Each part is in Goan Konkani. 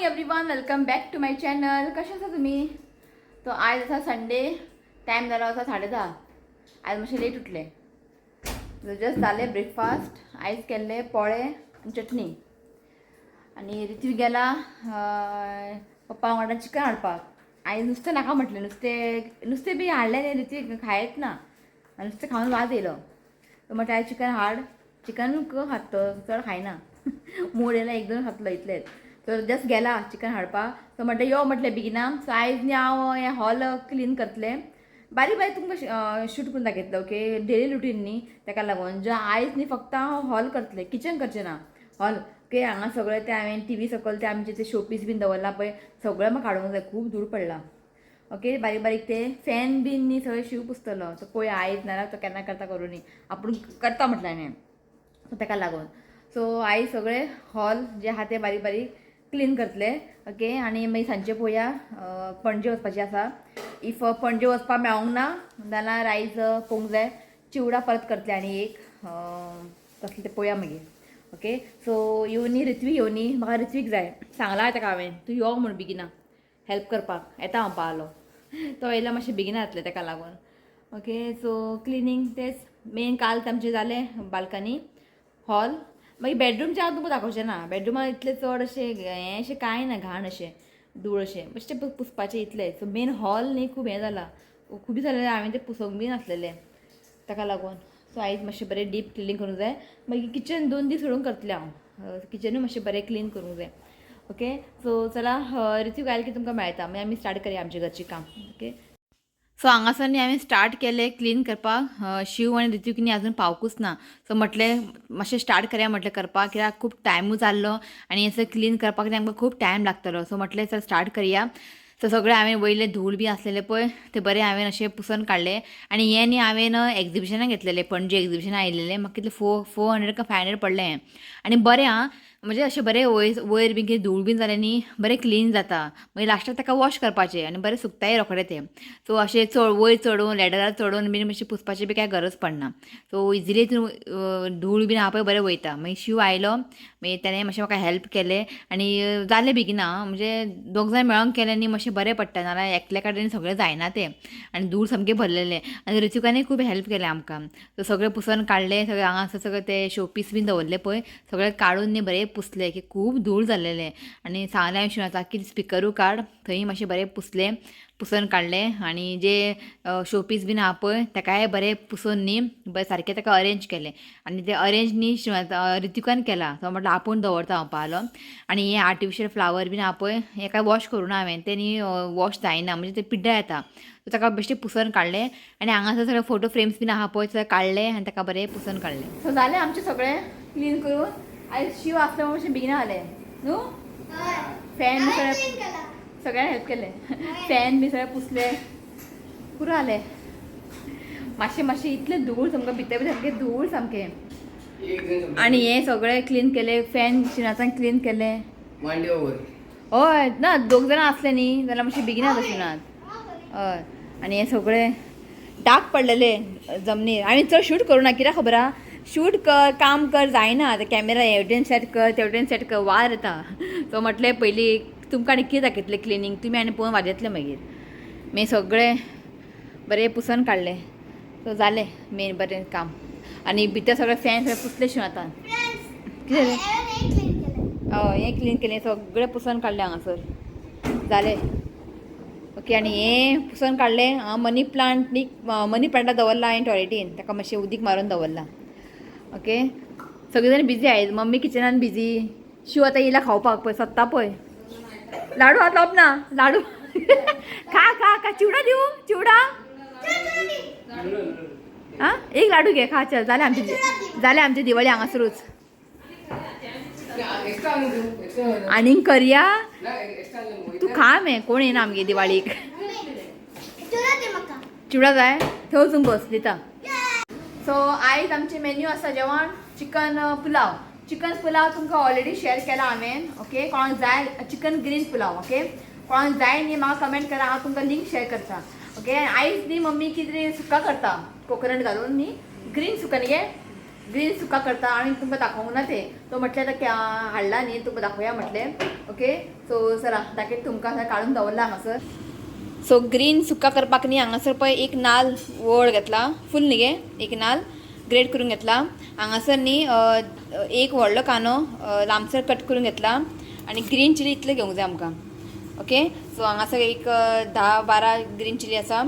Morning everyone, welcome back to my channel. कशें आसा तुमी? तो आयज आसा संडे. टायम जालो आसा 10:30. आयज मातशें लेट उठलें. जस्ट जालें ब्रेकफास्ट. आयज केल्ले पोळे आनी चटणी. आनी ऋत्विक गेला पप्पा वांगडा चिकन हाडपाक. आयज नुस्तें नाका म्हटलें. नुस्तें नुस्तें बी हाडलें न्ही, ऋत्विक खायत ना आनी नुस्तें खावन वाज येयलो. तो म्हटलें आयज चिकन हाड. चिकन खात तो चड खायना, मोड येयला एक दोन खातलो इतलेंच. सो जस्ट गेला चिकन हाडपाक. सो म्हटलें यो म्हटलें बेगिना. सो आयज न्ही हांव हें हॉल क्लीन करतलें. बारीक बारीक तुमकां शूट करून दाखयतलें. ओके, डेली रुटीन न्ही, ताका लागून जे आयज न्ही फक्त हांव हॉल करतलें, किचन करचें ना, हॉल. ओके, हांगा सगळें तें हांवें टीवी सकयल तें आमचें ते शोपीस बीन दवरलां पळय, सगळें म्हाका काडूंक जाय. खूब धूळ पडला. ओके, बारीक बारीक ते फॅन बीन न्ही सगळें शिव पुसतलो. तो पळय आयज नाल्यार तो केन्ना करता करूं न्ही, आपूण करता म्हटलें हांवें. सो ताका लागून सो आयज सगळें हॉल जे आहा ते बारीक बारीक क्लीन करतले. ओके, आनी मागीर सांजचे पळोवया, पणजे वचपाचें आसा. If Panaji वचपाक मेळोंक ना जाल्यार आयज पळोवंक जाय, चिवडा परत करतले आनी एक कसलें तें पळोवया मागीर. ओके, सो येवनी ऋत्वीक, येवनी म्हाका ऋत्वीक जाय. सांगलां ताका हांवें तूं यो म्हूण बेगिना हेल्प करपाक. येता म्हणपा आलो. तो येयला मातशें बेगिना जातलें ताका लागून. ओके, सो क्लिनींग तेच मेन. काल आमचें जालें बाल्कनी, हॉल. मागीर बेडरूमचें हांव तुमकां दाखोवचें ना. बेडरुमान इतलें चड अशें हें अशें कांय ना, घाण अशें धूळ अशें मातशें पुसपाचें इतलें. सो मेन हॉल न्ही खूब हें जाला, खूब दीस जालें हांवें तें पुसोंक बी नासलेलें, ताका लागून. सो आयज मातशें बरें डीप क्लिनींग करूंक जाय. मागीर किचन 2 दीस सोडून करतलें हांव. किचनूय मातशें बरें क्लीन करूंक जाय. ओके, सो चला, ऋत्विक आयले की तुमकां मेळटा. मागीर आमी स्टार्ट करया आमचें घरचें काम. ओके, सो हांगासर न्ही हांवें स्टार्ट केलें क्लीन करपाक. शिव आनी ऋत्विक न्ही अजून पावकूच ना. सो म्हटलें मातशें स्टार्ट करया म्हटलें करपाक, कित्याक खूब टायमूय जाल्लो आनी असो क्लीन करपाक न्ही आमकां खूब टायम लागतलो. सो म्हटलें चल स्टार्ट करया. सो सगळें हांवें वयलें धूळ बी आसलेलें पळय ते बरें हांवें अशें पुसून काडलें. आनी हें न्ही हांवें एग्जिबिशनाक घेतलेलें. पणजे एग्जिबिशन आयिल्लें. म्हाका कितलें, 400 का 500 पडलें हें. आनी बरें आं, म्हणजे अशें बरें वयर वयर बी कितें धूळ बीन जालें न्ही, बरें क्लीन जाता. मागीर लास्टाक ताका वॉश करपाचें आनी बरें सुकताय रोखडें तें. सो अशें चड वयर चडून लॅडरार चडून बीन मातशें पुसपाची बी कांय गरज पडना. सो इजिली धूळ बीन आहा पळय बरें वयता. मागीर शिव आयलो, मागीर तेणें मातशें म्हाका हेल्प केलें आनी जालें बेगिना. म्हणजे दोग जाण मेळोन केलें न्ही मातशें बरें पडटा, नाल्यार एकल्या कडेन सगळें जायना तें. आनी धूळ सामकें भरलेलें आनी ऋत्विकानूय खूब हेल्प केलें आमकां. सो सगळें पुसून काडलें. सगळें हांगा सगळें ते शोपीस बीन दवरले पळय, सगळें काडून न्ही बरें पुसलें की खूब धूळ जाल्लेलें. आनी सांगलें हांवें शिवनाथाक की स्पिकरूय काड, थंय मातशें बरें पुसलें, पुसून काडलें. आनी जे शोपीस बीन आहा पळय ताकाय बरें पुसून न्ही बरें सारकें ताका अरेंज केलें. आनी तें अरेंज न्ही शिवनाथ ऋत्विकान केलां. तो म्हटलो आपूण दवरता म्हणपा आलो. आनी हे आर्टिफिशियल फ्लावर बीन आहा पळय, हें काय वॉश करूं ना हांवें, तें न्ही वॉश जायना, म्हणजे ते पिड्ड्यार जाता. सो ताका बेश्टें पुसून काडलें. आनी हांगासर सगळे फोटो फ्रेम्स बीन आहा पळय, सगळे काडले आनी ताका बरें पुसून काडलें. सो जालें आमचें सगळें क्लीन करून. आयज शिव आसलो म्हणून मातशें बेगिना जालें न्हू. फॅन बी सगळें, सगळ्यांनी हेल्प केलें. फॅन बी सगळें पुसलें, पुरो जालें. मातशें मातशें इतलें धूळ सामकें भितर भितर सामकें धूळ सामकें. आनी हें सगळें क्लीन केलें, फॅन शिनाचान क्लीन केलें. मांडी ओवर. हय ना, दोग जाणां आसले न्ही जाल्यार मातशें बेगीन जाता शिवनाथ. हय, आनी हें सगळें डाग पडलेले जमनीर. आनी चड शूट करूं ना, कित्याक खबर आहा? शूट कर, काम कर, जायना. आतां कॅमेरा हेवटेन सेट कर, तेवटेन सेट कर, वार येता. सो म्हटलें पयलीं तुमकां आनी कितें दाखयतलें क्लिनींग, तुमी आनी पळोवन वाजयतले मागीर. मागीर सगळें बरें पुसून काडलें. सो जालें मेन बरें काम. आनी भितर सगळें फॅन सगळें पुसलें शिवनाथान. कितें जालें? हय, हें क्लीन केलें, सगळें पुसून काडलें हांगासर, जालें. ओके, आनी हें पुसून काडलें. हांगा मनी प्लांट न्ही, मनी प्लांटा दवरला हांवें टॉयलेटीन, ताका मातशें उदीक मारून दवरलां. ओके, सगळीं जाण बिजी आहात. Mummy किचनान busy. शिव आतां येयला खावपाक पळय, सोदता पळय. लाडू हात लावप ना. लाडू खा खा खा. चिवडा दिवं? चिवडा आं, एक लाडू घे, खा. चल, जालें आमचें, जालें आमचें दिवाळी हांगासरूच. एक्स्ट्रा आणून देऊ एक्स्ट्रा? आनीक करया. नाही, एक्स्ट्रा. तूं खा मे, कोण येना आमगे दिवाळीक. चिवडा जाय? थंय वचून बस, दिता. सो आयज आमचे मेन्यू आसा जेवण चिकन पुलाव. चिकन पुलाव तुमकां ऑलरेडी शेअर केला हांवें. ओके, कोणाक जाय चिकन ग्रीन पुलाव, ओके, कोणाक जाय न्ही म्हाका कमेंट करा, हांव तुमकां लिंक शेअर करता. ओके, आयज न्ही मम्मी कितें सुका करता, कोकोनट घालून न्ही, ग्रीन सुका न्ही गे. ग्रीन सुका करता आनी तुमकां दाखोवंक ना तें. तो म्हटलें आतां हाडला न्ही, तुमकां दाखोवया म्हटलें. ओके, सो चला दाखयता तुमकां. काडून दवरला हांगासर. सो ग्रीन सुका करपाक न्ही हांगासर पळय एक नाल वळ घेतला, फूल न्ही गे, एक नाल ग्रेट करून घेतला. हांगासर न्ही एक व्हडलो कांदो लांबसर कट करून घेतला आनी ग्रीन चिली इतले घेवंक जाय आमकां. ओके, सो हांगासर एक 10-12 ग्रीन चिली आसा.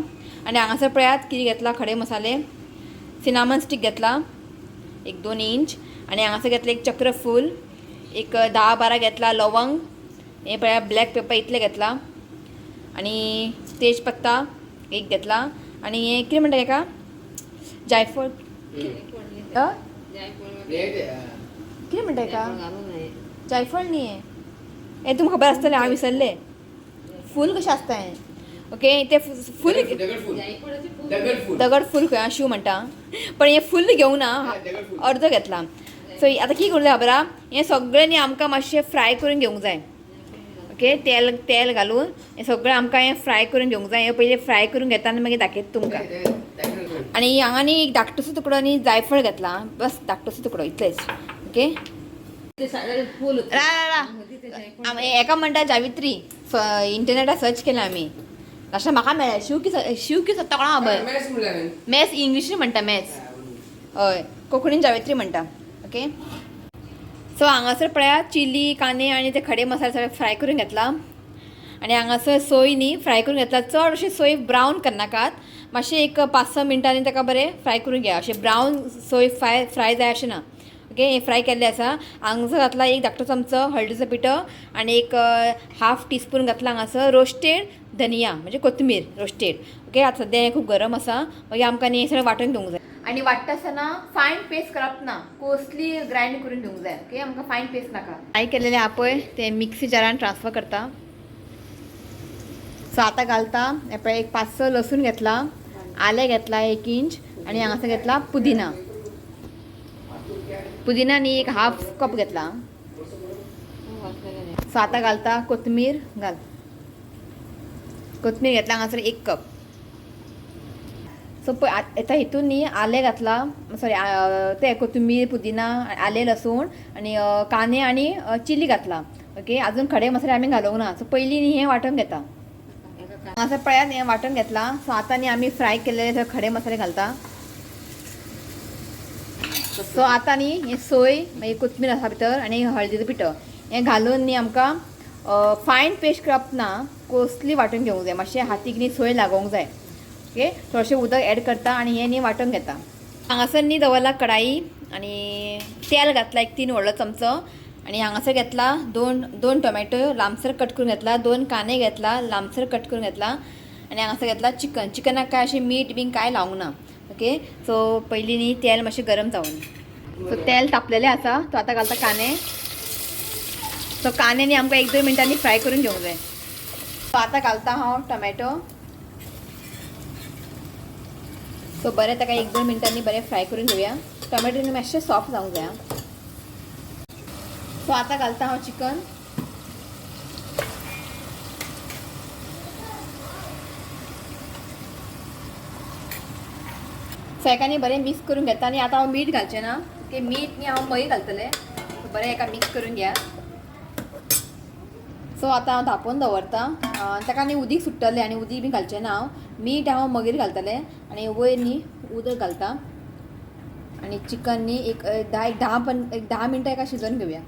आनी हांगासर पळयात कितें घेतला, खडे मसाले, सिनामन स्टीक घेतला एक 2 इंच. आनी हांगासर घेतलं एक चक्र फूल, एक 10-12 घेतला लवंग, हे पळया ब्लॅक पेपर इतले घेतला, आनी तेजपत्ता एक घेतला. आनी हे कितें म्हणटा हेका, जायफळ, कितें म्हणटा हेका, जायफळ न्ही हें, हें तुमकां खबर आसतलें, हांव विसरलें. फूल कशें आसता हें. ओके, तें फूल दगड फूल खंय शिव म्हणटा, पण हें फूल घेवंक ना, अर्दो घेतला. सो आतां कितें करूंक जाय खबर आहा, हें सगळें न्ही आमकां मातशें फ्राय करून घेवंक जाय. ओके, तेल तेल घालून हें सगळें आमकां हें फ्राय करून घेवंक जाय. हें पयलीं फ्राय करून घेता आनी मागीर दाखयता तुमकां. आनी हांगा न्ही एक धाकटोसो तुकडो न्ही जायफळ घेतला, बस धाकटोसो तुकडो इतलेच. ओके, रा रा रा एका म्हणटा जावित्री, इंटरनेटार सर्च केलें आमी, लास्टाक म्हाका मेळ्ळें. शिव की शिव की सत्ता कोणा खबर, मॅथ्स इंग्लिशीन म्हणटा मॅथ्स, हय कोंकणीन जावित्री म्हणटा. ओके, सो हांगासर पळयात चिली, कांदे आनी ते खडे मसाले सगळे फ्राय करून घेतला. आनी हांगासर सोय न्ही फ्राय करून घेतला. चड अशी सोय ब्रावन करनाकात, मातशें एक 5-6 मिनटांनी ताका बरें फ्राय करून घेया, अशें ब्रावन सोय फ्राय फ्राय जाय अशें ना. ओके, हें फ्राय केल्लें आसा. हांगासर घातला एक धाकटो चमचो हळदीचो पिठो आनी एक हाफ टीस्पून घातला हांगासर रोस्टेड धनिया, म्हणजे कोथमीर रोस्टेड. ओके, आतां सद्या हें खूब गरम आसा, मागीर आमकां न्ही सगळें वांटून घेवंक जाय. आनी वांट्टा आसतना फायन पेस्ट करप ना, कोसली ग्रायंड करून घेवंक जाय. ओके, आमकां फायन पेस्ट नाका. फ्राय केलेलें आहा पळय तें मिक्सी जारान ट्रान्सफर करता. सो आतां घालता हें पळय एक 5-6 लसूण घेतला, आलें घेतला 1 इंच, आनी हांगासर घेतला पुदिना. पुदिना न्ही एक हाफ कप घेतला. सो आतां घालता कोथमीर, घाल कोथमीर घेतला हांगासर 1 कप. सो पळय आतां हितून न्ही आलें घातला, सॉरी तें कोथमीर, पुदिना, आलें, लसूण आनी कांदे आनी चिली घातला. ओके, अजून खडे मसाले आमी घालूंक ना. सो पयलीं न्ही हें वांटून घेता. हांगासर पळयात हें वांटून घेतला. सो आतां न्ही आमी फ्राय केल्ले खडे मसाले घालता. सो आतां न्ही हें सोय, मागीर कोथमीर आसा भितर आनी हळदीचो पिठो हें घालून न्ही आमकां फायन पेस्ट करप ना, कोसली वांटून घेवंक जाय, मातशें हातीक न्ही सोय लागोवंक जाय. ओके, थोडेशें उदक एड करता आनी हें न्ही वांटून घेता. हांगासर न्ही दवरला कढाई आनी तेल घातला एक 3 व्हडलो चमचो. आनी हांगासर घेतला दोन टोमॅटो लांबसर कट करून घेतला, 2 कांदे घेतला लांबसर कट करून घेतला, आनी हांगासर घेतला चिकन. चिकनाक काय अशें मीठ बीन काय लावंक ना. ओके, सो पयलीं न्ही तेल मातशें गरम जावन, सो तेल तापलेलें आसा, तो आतां घालता कांदे. सो कांदे न्ही आमकां 1-2 मिनटांनी फ्राय करून घेवंक जाय. सो आतां घालता हांव टोमॅटो. सो बरें ताका 1-2 मिनटांनी बरें फ्राय करून घेवया. टोमॅटो न्ही मातशें सॉफ्ट जावंक जाय. सो आतां घालता हांव चिकन. सो हेका न्ही बरें मिक्स करून घेता. आनी आतां हांव मीठ घालचें ना, ओके, मीठ न्ही हांव मागीर घालतलें. सो बरें हेका मिक्स करून घेया. सो आतां हांव धांपून दवरता. ताका न्ही उदीक सुट्टलें आनी उदीक बी घालचें ना हांव, मीठ हांव मागीर घालतलें. आनी वयर न्ही उदक घालता आनी चिकन न्ही एक 10 मिनटां एका शिजोवन घेवया.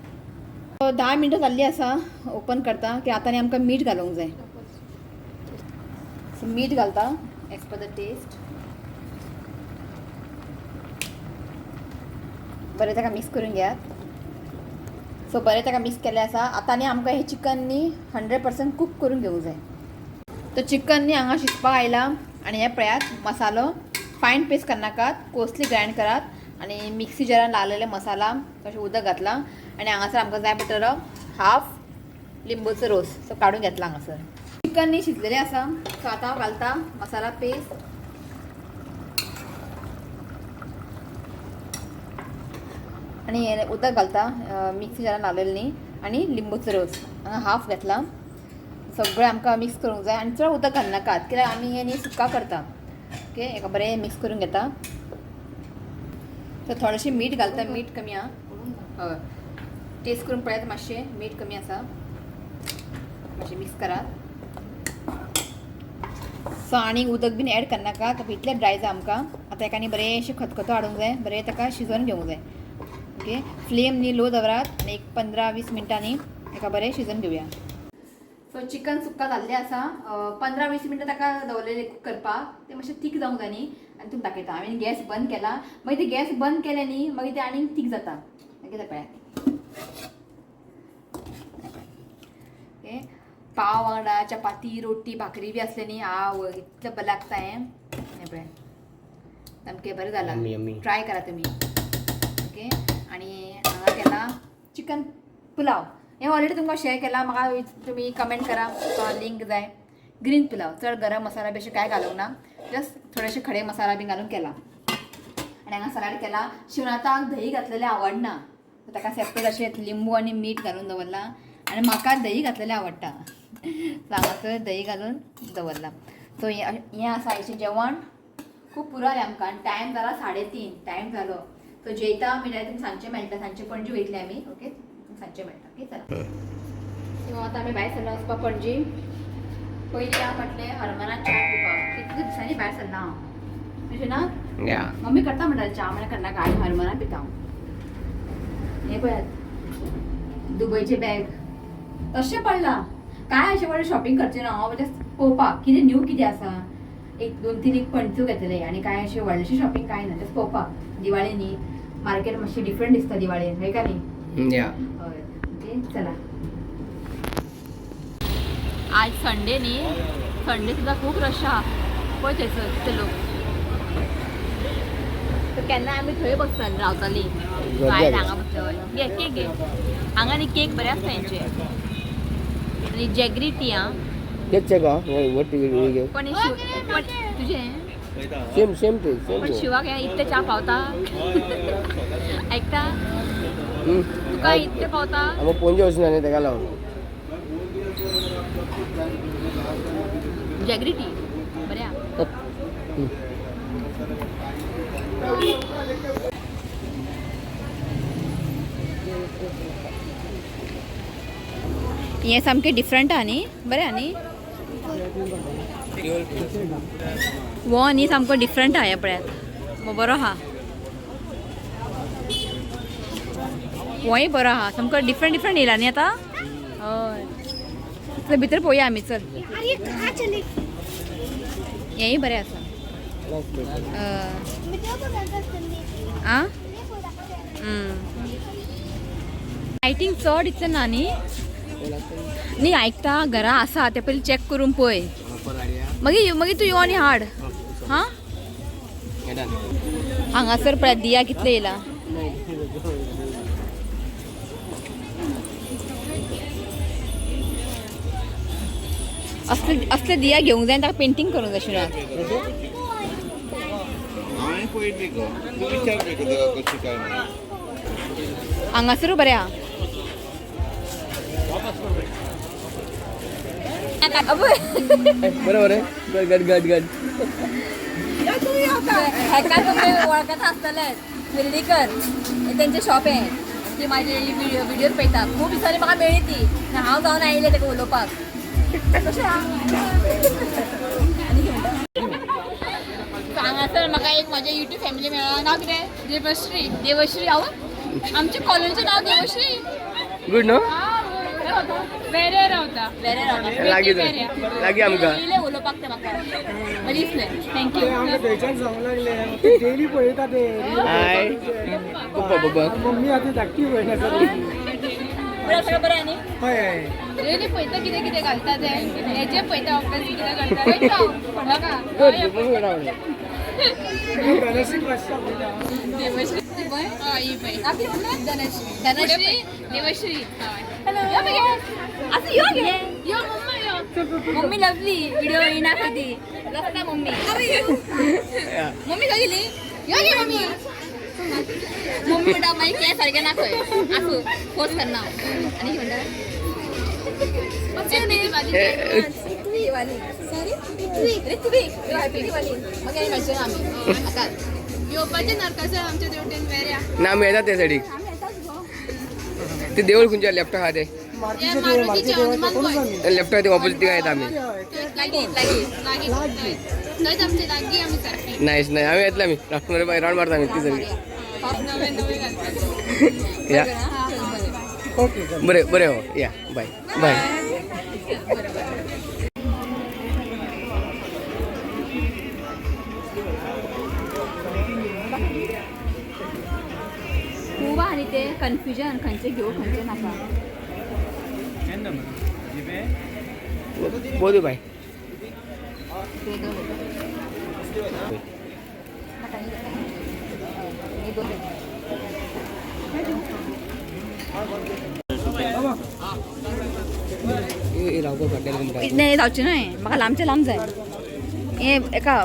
सो 10 मिनटां जाल्लीं आसा, ओपन करता की आतां न्ही आमकां मीठ घालूंक जाय. सो मीठ घालता एज पर the test. बरें ताका मिक्स करून घेयात. सो बरें ताका मिक्स केल्लें आसा. आतां न्ही आमकां हें चिकन न्ही 100% कूक करून घेवंक जाय. तो चिकन न्ही हांगा शिजपाक आयला. आनी हें पळयात मसालो फायन पेस्ट करनाकात, कोसली ग्रायंड करात. आनी मिक्सी जारान लावलेले मसाला तशें उदक घातलां. आनी हांगासर आमकां जाय पडटलो हाफ लिंबूचो रोस, सो काडून घेतला हांगासर. चिकन न्ही शिजलेलें आसा. सो आतां हांव घालता मसाला पेस्ट. आनी हें उदक घालता मिक्सी जारान लावलेलें न्ही, आनी लिंबूचो रोस हांगा हाफ घेतला. सगळें आमकां मिक्स करूंक जाय आनी चड उदक घालनाकात, कित्याक आमी हें न्ही सुक्का करता. ओके, हेका बरें मिक्स करून घेता. सो थोडेशें मीठ घालता, मीठ कमी आहा. हय, टेस्ट करून पळयात, मातशें मीठ कमी आसा, मातशें मिक्स करात. सो आनी उदक बीन एड करनाका, तो इतलें ड्राय जाय आमकां. आतां हेका आनी बरेंशें खतखतो हाडूंक जाय, बरें ताका शिजोवन घेवंक जाय. ओके, फ्लेम न्ही लो दवरात आनी एक 15-20 मिनटांनी हेका बरें शिजोवन घेवया. सो चिकन सुक्का जाल्लें आसा. 15-20 मिनटां ताका दवरलेलें कूक करपाक, तें मातशें थीक जावंक जाय न्ही. आनी तुमकां दाखयता, हांवें गॅस बंद केला, मागीर ते गॅस बंद केलें न्ही, मागीर तें आनीक थीक जाता. मागीर पळयात, ओके, पाव वांगडा चपाती, रोटी, भाकरी बी आसले न्ही, आव इतलें बरें लागता हें. हें पळय, सामकें बरें जालां. Yummy, yummy. Try करा तुमी. ओके, आनी हांगा केला चिकन पुलाव. हें ऑलरेडी तुमकां शेअर केला, म्हाका तुमी कमेंट करा तुका लिंक जाय. ग्रीन पुलाव, चड गरम मसाला बी अशें कांय घालूंक ना, जस्ट थोडेशे खडे मसाला बी घालून केला. आनी हांगा सलाड केला. शिवनाथाक दही घातलेलें आवडना, ताका सेपरेट अशें लिंबू आनी मीठ घालून दवरलां. आनी म्हाका दही घातलेलें आवडटा, सो हांगासर दही घालून दवरलां. सो हें आसा आयचें जेवण. खूब पुरो जालें आमकां आनी टायम जाला 3:30 टायम जालो. सो जेयता म्हणल्यार तुमकां सांजचें मेळटा, सांजचें पणजी वयतले आमी. ओके, तुमकां सांजचें मेळटा. ओके, चला. सो आतां आमी भायर सरला वचपाक पणजी. पयलीं हांव म्हटलें हरमनान च्या पिवपाक, कितले दिसांनी भायर सरना हांव, अशें ना. या. मम्मी करता म्हणटाली च्या, म्हणल्यार करनाका, आयज हरमनान पिता हांव. हें पळयात, दुबयचें बॅग तशें पडलां. काय अशें व्हडलें शॉपिंग करचें ना हांव, जस्ट पळोवपाक कितें न्यू कितें आसा. एक दोन तीन एक पंचू घेतले आनी काय अशें व्हडलेशें शॉपिंग कांय ना, जस्ट पळोवपाक. दिवाळी न्ही, मार्केट मातशें डिफरंट दिसता दिवाळेन, हय काय न्ही? या. हय. ओके, चला. आज संडे न्ही, संडे सुद्दां खूब रश आहा. पळय थंयसर कितले लोक. तर केन्ना आमी थंय बसतालीं, रावतालीं. आयज हांगा बसले. घे केक घे. हांगा न्ही केक बरें आसता हेंचे आनी जॅगरी टी आं. तेच का वट. पण हे शिव पण तुजें सेम सेम ते सेम. पण शिवाक हें इतलें च्या पावता, आयकता तुका इतलें पावता. आमी पणजे वचना न्ही तेका लागून. जॅगरी टी बरें आहा. हें सामकें डिफरंट आहा न्ही, बरें आहा न्ही वो न्ही, सामको डिफरंट आहा. हें पळयात, हो बरो आहा, होय बरो आहा, सामको डिफरंट डिफरंट येयला न्ही आतां. हय, चल भितर पळोवया आमी, चल. अरे कहाँ चले? हेंय बरें आसा. आ लायटींग चड इतलें ना न्ही. न्ही आयकता, घरा आसा तें पयलीं चॅक करून पळय, मागीर मागीर तूं यो आनी हाड. हां, हांगासर पळय दिया कितले येयला. असले असले दिया घेवंक जाय आनी ताका पेंटींग करूंक जाय शिवनाथ. हांवें पळयली गो, तूं विचार गो ताका कशी काय म्हणून. हांगासरूय बरें आहा. अबय. बरोबर आहे, गड गड गड. हेका तुमी वळखता आसतलेच, विर्डीकर, तेंचे शॉप हें. ती म्हाजी व्हिडिओ व्हिडियोर पळयता. खूब दिसांनी म्हाका मेळ्ळी ती आनी हांव जावन आयलें ताका उलोवपाक. कशें आहा? आनी कितें म्हणटा? हांगासर म्हाका एक म्हज्या युट्यूब फॅमिली मेळ्ळा. नांव कितें? देवश्री. देवश्री. हांव आमच्या कॉलनीचें नांव देवश्री. गुड न्हू. वेरे रावता, वेरे रावता. लागीं लागीं आमकां. येयलें उलोवपाक तें म्हाका बरें दिसलें. Thank you. आमकां थंयच्यान सांगूंक लागले, ते डेली पळयता ते. हाय पप्पा पप्पा. मम्मी आतां धाकटी भयण आसा तुजी. बरें, सगळें बरें न्ही? हय हय. डेली पळयता कितें कितें घालता तें, हेजें पळयता, ऑफिस कितें करता पळयता. Good good. धनश्री पाचशे पळयता. देवश्री हय, ही पळय धनश्री. धनश्री देवश्री. हॅलो, असं यो गे. यो मम्मा यो. मम्मी लवली व्हिडिओ येणार होती रस्ता. मम्मी, मम्मी खंय गेली? यो गे मम्मी. मम्मी म्हणटा मागीर केस सारकें ना खंय, आसूं, फोर्स करना. आनी कितें म्हणटा? दिवाळी. ऋत्विक, हॅपी दिवाळी. मागीर आनी मेळचे ना आमी आतां. येवपाचें नरकासूर आमच्या देवटेन वेऱ्या. ना, आमी येतात त्या सायडीक. ते देवूळ खंयच्या लेफ्ट आहा ते? मारुतीचे देव, मारुती देवाचे कोणूच आमी. लेफ्ट आहा ते ऑपोजिट थिंगा येता आमी. लागीं लागीं लागीं, थंयच आमचे लागीं, आमी सारकी. नायस नायस, आमी येतले. आमी राउंड राउंड मारता आमी ती सारकी. नवे नवे घालपाचे. या. ओके, चल. बरें बरें, हो, या, बाय बाय. खूब आहा न्ही ते कन्फ्युजन, खंयचे घेवं खंयचे नाका. बोलू बाय. हे दोन घेतले. ए राव फाटल्यान तुमकां. नाही, जावचें न्हय म्हाका, लांबचें लांब जाय. हें एका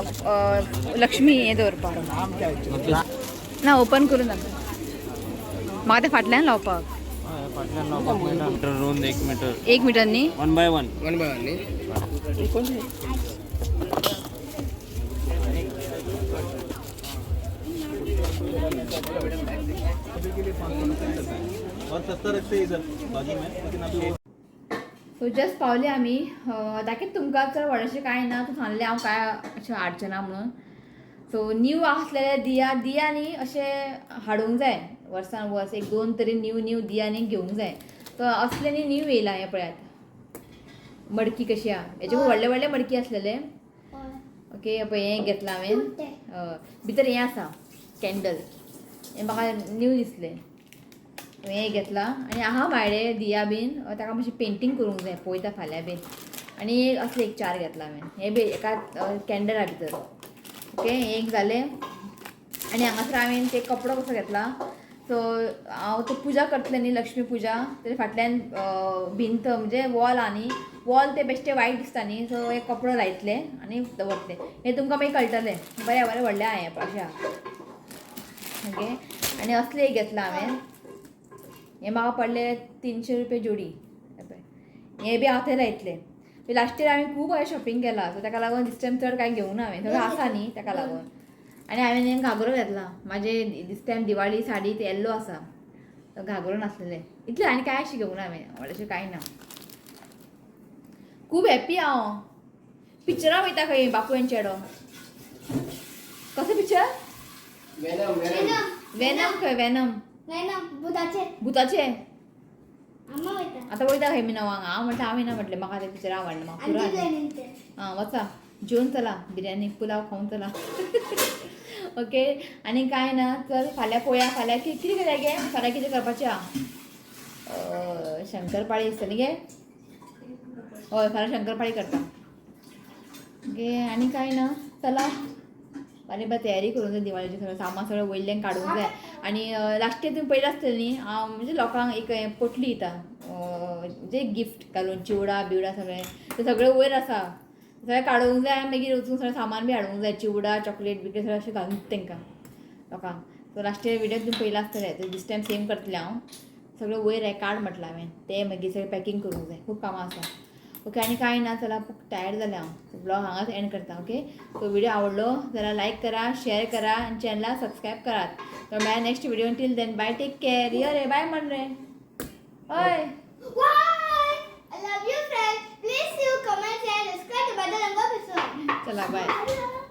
लक्ष्मी हें दवरपाक ना, ओपन करून नाका म्हाका, तें फाटल्यान लावपाक. Metre रोंद 1 metre. 1 मिटर न्ही? 1 बाय 1. 1 बाय 1 न्ही? कोण? और सस्ता रखते हैं इधर बाजू में, लेकिन अभी वो सो जस्ट पावले आमी. दाखयत तुमकां, चड व्हडलेशें कांय ना. तूं सांगलें हांव काय अशें हाडचें ना म्हणून. सो न्यू आसलेले दिया, दिया न्ही अशें हाडूंक जाय, वर्सान वर्स एक दोन तरी न्यू न्यू दिया न्ही घेवंक जाय. सो असले न्ही न्यू येयला. हें पळयात, मडकी कशी आहा. हेचे व्हडले व्हडले मडकी आसलेले. ओके, पळय हें घेतलां हांवें. हय, भितर हें आसा कॅन्डल. हें म्हाका न्यू दिसलें, हें घेतलां. आनी आहा भायले दिया बीन, ताका मातशें पेंटींग करूंक जाय, पळयता फाल्यां बीन. आनी एक असले एक चार घेतला हांवें. हें बी एका कॅन्डल आहा भितर. ओके, हें एक जालें. आनी हांगासर हांवें ते कपडो कसो घेतला. सो हांव तो पुजा करतलें न्ही, लक्ष्मी पुजा, तेजे फाटल्यान भिंत म्हणजे वॉल आहा न्ही, वॉल ते बेश्टे वायट दिसता न्ही. सो एक कपडो लायतलें आनी दवरतलें. हें तुमकां मागीर कळटलें. बरें बरें, व्हडलें आहा हें, अशें आहा. ओके, आनी असलें एक घेतलां हांवें. हें म्हाका पडले 300 रुपया जोडी. हें पळय, हें बी हांव थंय लायतलें. लास्ट इयर हांवें खूब हांवें शॉपिंग केलां, सो ताका लागून दीस टायम चड कांय घेवना हांवें, सगळें आसा न्ही ताका लागून. आनी हांवें हें घागरो घेतला. म्हाजे दीस टायम दिवाळी साडी ते येल्लो आसा, तो घागरो नासलेले इतलें. आनी कांय अशें घेवना हांवें, व्हडलेशें कांय ना. खूब हॅप्पी हांव. पिक्चरां वयता खंय, बापूय आनी चेडो. कसो पिक्चर? वेनम. खंय वेनम? भुताचे. भुताचे. अम्मा वयता. आतां वयता खंय मी 9 हांगा. हांव म्हणटा, हांव येना म्हटलें, म्हाका तें पिक्चर आवडलें, म्हाका पुरो आमची जालें. प्लॅनिंग ते. आं, वचा जेवन चला, बिरयानी पुलाव खावन चला. ओके, आनी कांय ना. चल फाल्यां पळोवया. फाल्यां कितें करया गे? फाल्यां कितें करपाचें आहा? शंकरपाळी आसतली गे. हय, फाल्यां शंकरपाळी करता. ओके, आनी कांय ना. चला, फाल्यां बा तयारी करूंक जाय दिवाळेची. सगळें सामान सगळें वयल्यान काडूंक जाय. आनी लास्ट इयर तुमी पयलें आसतलें न्ही, हांव म्हणजे लोकांक एक हें पोटली दिता, म्हणजे गिफ्ट घालून चिवडा बिवडा सगळें. तें सगळें वयर आसा, सगळें काडूंक जाय. मागीर वचून सगळें सामान बी हाडूंक जाय, चिवडा चॉकलेट बिकलेट सगळें अशें घालून तांकां लोकांक. सो लास्ट इयर व्हिडियो तुमी पयलें आसतलें, तर दीस टायम सेम करतलें हांव. सगळें वयर हें काड म्हटलां हांवें, तें मागीर सगळें पॅकींग करूंक जाय. खूब कामां आसा. ओके, आनी कांय ना. चला, खूब टायर्ड जालें हांव. ब्लॉग हांगाच एंड करता. ओके, सो व्हिडिओ आवडलो जाल्यार लायक करा, शेअर करा आनी चॅनलाक सबस्क्रायब करात. तर मेळ्या next video. Till then, bye, take care. यो रे, बाय म्हण रे. हय. Bye! I love you, friends. Please you comment, share, subscribe to Button and Go. चला, बाय. Bye.